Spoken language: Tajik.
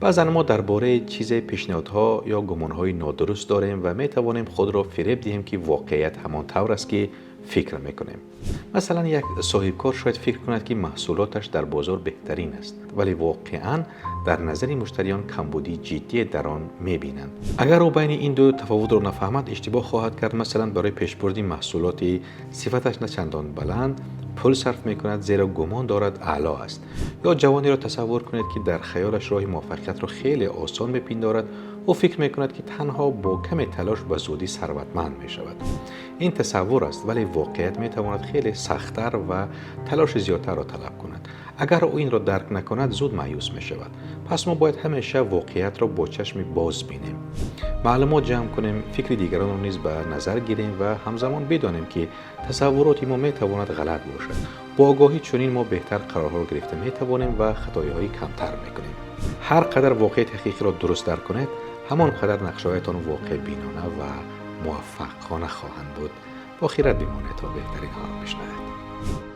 Баъзан мо дар бораи чизе пешниҳодҳо ё гумонҳои нодуруст дорем ва метавонем худро фиреб диҳем, ки воқеият ҳамон тавр аст, ки фикр мекунем. Масалан, як соҳибкор шояд фикр кунад, ки маҳсулоташ дар бозор беҳтарин аст, вале воқеан дар назари муштариён камбудии ҷиддие дар он мебинанд. Агар ӯ байни ин ду тафовутро нафаҳмад, иштибоҳ хоҳад кард. Масалан, барои пешбурди маҳсулоти сифаташ на чандон баланд пул сарф мекунад, зеро гумон дорад аъло аст. Ё ҷавонеро тасаввур кунед, ки дар хаёлаш роҳи муваффақиятро хеле осон мепиндорад. Ӯ фикр мекунад, ки танҳо бо каме талош ба зудӣ сарватманд мешавад. Ин тасаввур аст, вале воқеият метавонад хеле сахттар ва талоши зиёдтарро талаб кунад. Агар ӯ инро дарк накунад, зуд маъюс мешавад. Пас мо бояд ҳамеша воқеиятро бо чашми боз бинем, маълумот ҷамъ кунем, фикри дигаронро низ ба назар гирем ва ҳамзамон бидонем, ки тасаввуроти мо метавонад ғалат бошад. Бо огоҳӣ чунин мо беҳтар қарорҳоро гирифта метавонем ва хатоиҳои камтар мекунем. Ҳар қадар воқеияти ҳақиқиро дуруст дарк кунед, ҳамон қадар нақшаҳоятон воқеъбинона ва муваффақона хоҳанд буд. Бо хирад бимонед то беҳтаринҳоро бишнавед.